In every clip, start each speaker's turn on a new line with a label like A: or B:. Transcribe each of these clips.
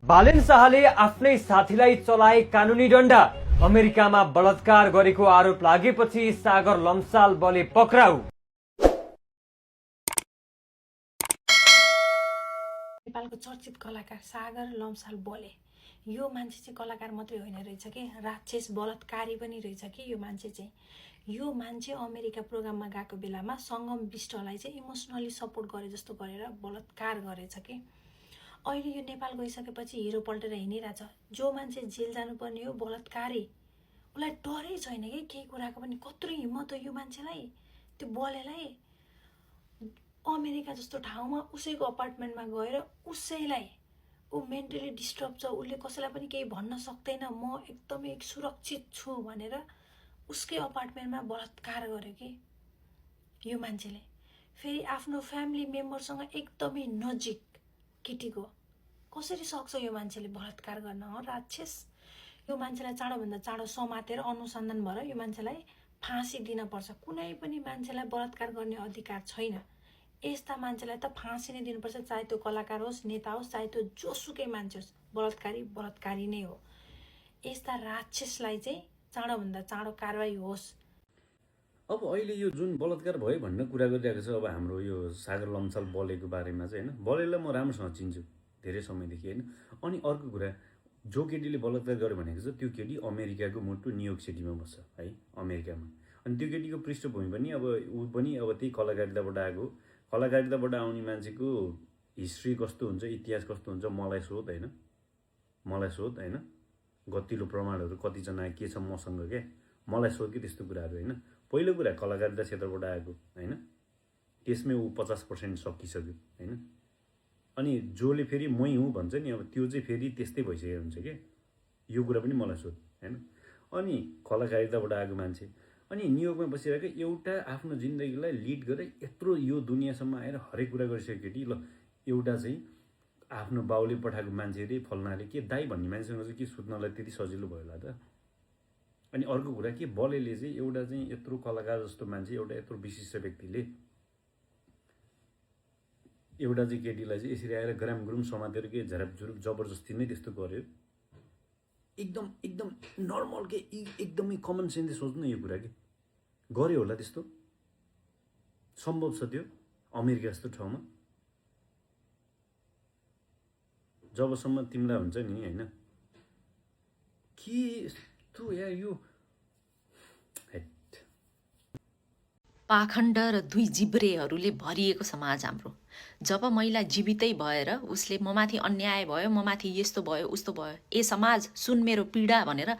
A: बालेन शाहले आफ्नै साथीलाई चलाए कानुनी डण्डा। अमेरिकामा बलात्कार गरेको आरोप लागेपछि सागर लम्साल बले पक्राउ।
B: नेपालको चर्चित कलाकार सागर लम्साल बले, यो मान्छे चाहिँ कलाकार मात्रै होइन रहेछ कि राक्षस बलात्कारी पनि रहेछ कि यो मान्छे चाहिँ। यो मान्छे अमेरिका प्रोग्राममा गएको बेलामा सङ्गम बिष्टलाई चाहिँ इमोसनली सपोर्ट गरे जस्तो गरेर बलात्कार गरेछ कि। अहिले यो नेपाल गइसकेपछि हिरो पल्टेर हिँडिरहेछ। जो मान्छे जेल जानुपर्ने हो बलात्कारी, उसलाई डरै छैन कि केही कुराको पनि। कत्रो हिम्मत हो यो मान्छेलाई, त्यो बलेलाई। अमेरिका जस्तो ठाउँमा उसैको अपार्टमेन्टमा गएर उसैलाई, ऊ मेन्टली डिस्टर्ब छ, उसले कसैलाई पनि केही भन्न सक्दैन, म एकदमै सुरक्षित छु भनेर उसकै अपार्टमेन्टमा बलात्कार गर्यो कि यो मान्छेले। फेरि आफ्नो फ्यामिली मेम्बरसँग एकदमै नजिक केटीको। कसरी सक्छ यो मान्छेले बलात्कार गर्न? हो राक्षस। यो मान्छेलाई चाँडोभन्दा चाँडो समातेर अनुसन्धान भएर यो मान्छेलाई फाँसी दिन पर्छ। कुनै पनि मान्छेलाई बलात्कार गर्ने अधिकार छैन। यस्ता मान्छेलाई त फाँसी नै दिनुपर्छ, चाहे त्यो कलाकार होस्, नेता होस्, चाहे त्यो जोसुकै मान्छे होस्। बलात्कारी नै हो। यस्ता राक्षसलाई चाहिँ चाँडोभन्दा चाँडो कारवाही होस्।
C: अब अहिले यो जुन बलात्कार भयो भन्ने कुरा गरिरहेको छ अब हाम्रो यो सागर लम्साल बलेको बारेमा चाहिँ होइन, बलेलाई म राम्रोसँग चिन्छु धेरै समयदेखि होइन। अनि अर्को कुरा, जो केटीले बलात्कार गर्यो भनेको छ त्यो केटी अमेरिकाको मुटु न्युयोर्क सिटीमा बस्छ है, अमेरिकामा। अनि त्यो केटीको पृष्ठभूमि पनि अब ऊ पनि अब त्यही कलाकारिताबाट आएको। कलाकारिताबाट आउने मान्छेको हिस्ट्री कस्तो हुन्छ, इतिहास कस्तो हुन्छ मलाई सोध होइन। गतिलो प्रमाणहरू कतिजना के छ मसँग क्या, मलाई सोध कि त्यस्तो कुराहरू होइन। पहिलो कुरा कलाकारिता क्षेत्रबाट आएको होइन, त्यसमै ऊ 50% सकिसक्यो होइन। अनि जसले फेरि मै हुँ भन्छ नि, अब त्यो चाहिँ फेरि त्यस्तै भइसकेको हुन्छ क्या। यो कुरा पनि मलाई सोध होइन। अनि कलाकारिताबाट आएको मान्छे, अनि न्युयोर्कमा बसिरहेको एउटा आफ्नो जिन्दगीलाई लिड गरेर यत्रो यो दुनियाँसम्म आएर हरेक कुरा गरिसक्यो केटी। ल एउटा चाहिँ आफ्नो बाउले पठाएको मान्छे अरे फल्नाले के दाइ भन्ने मान्छेसँग चाहिँ के सुत्नलाई त्यति सजिलो भयो होला त। अनि अर्को कुरा के, बलेले चाहिँ एउटा चाहिँ यत्रो कलाकार जस्तो मान्छे, एउटा यत्रो विशिष्ट व्यक्तिले एउटा चाहिँ केटीलाई चाहिँ यसरी आएर गराम गुरुम समातेर के झरापझुरुप जबरजस्ती नै त्यस्तो गर्यो। एकदम नर्मल के, एकदमै कमन सेन्सले सोच्नु यो कुरा के गर्यो होला त्यस्तो सम्भव छ त्यो अमेरिका जस्तो ठाउँमा? जबसम्म तिमीलाई हुन्छ नि होइन के यस्तो या यो
D: पाखण्ड र दुई जिब्रेहरूले भरिएको समाज हाम्रो। जब महिला जीवितै भएर उसले ममाथि अन्याय भयो, ममाथि यस्तो भयो उस्तो भयो, ए समाज सुन मेरो पीडा भनेर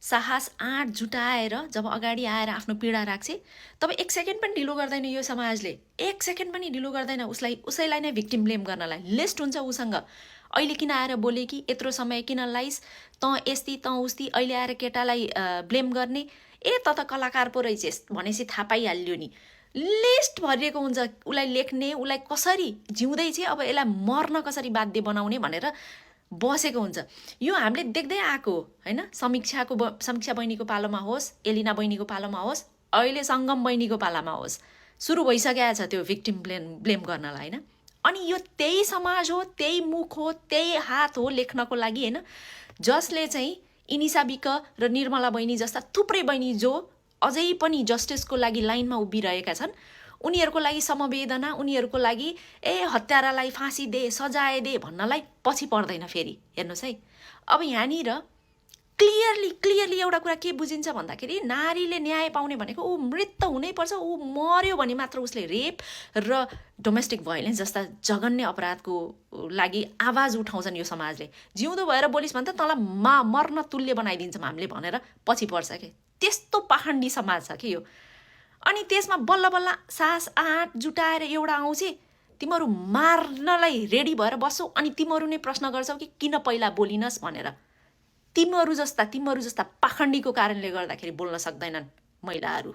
D: साहस आँट जुटाएर जब अगाडि आएर आफ्नो पीडा राख्छ, तब 1 सेकेन्ड पनि ढिलो गर्दैन यो समाजले। 1 सेकेन्ड पनि ढिलो गर्दैन उसैलाई नै भिक्टिम ब्लेम गर्नलाई। लिस्ट हुन्छ उसँग। अहिले किन आएर बोले कि यत्रो समय किन लाइस, तँ यस्ती तँ उस्ती, अहिले आएर केटालाई ब्लेम गर्ने, ए त कलाकार पो रहेछस् भनेपछि थाहा पाइहाल्यो नि। लिस्ट भरिएको हुन्छ उसलाई लेख्ने, उसलाई कसरी जिउँदै छ अब यसलाई मर्न कसरी बाध्य बनाउने भनेर बसेको हुन्छ। यो हामीले देख्दै आएको होइन। समीक्षा बहिनीको पालोमा होस्, एलिना बहिनीको पालोमा होस्, अहिले सङ्गम बहिनीको पालामा होस्, सुरु भइसकेको छ त्यो भिक्टिम ब्लेम गर्नलाई होइन। अनि यो त्यही समाज हो, त्यही मुख हो, त्यही हात हो लेख्नको लागि होइन, जसले चाहिँ इनिसा बिक र निर्मला बहिनी जस्ता थुप्रै बहिनी जो अझै पनि जस्टिसको लागि लाइनमा उभिरहेका छन्, उनीहरूको लागि समवेदना, उनीहरूको लागि हत्यारालाई फाँसी दे, सजाय दे भन्नलाई पछि पर्दैन फेरि। हेर्नुहोस् है, अब यहाँनिर क्लियरली एउटा कुरा के बुझिन्छ भन्दाखेरि, नारीले न्याय पाउने भनेको ऊ मृत हुनैपर्छ, ऊ मर्यो भने मात्र उसले रेप र डोमेस्टिक भाइलेन्स जस्ता जघन्य अपराधको लागि आवाज उठाउँछन् यो समाजले। जिउँदो भएर बोलिस् भने त तँलाई मर्न तुल्य बनाइदिन्छौँ हामीले भनेर पछि पर्छ कि। त्यस्तो पाखण्डी समाज छ कि यो। अनि त्यसमा बल्ल बल्ल सास आँट जुटाएर एउटा आउँछ, तिमीहरू मार्नलाई रेडी भएर बस्छौ, अनि तिमीहरू नै प्रश्न गर्छौ कि किन पहिला बोलिनस् भनेर। तिमीहरू जस्ता पाखण्डीको कारणले गर्दाखेरि बोल्न सक्दैनन् महिलाहरू।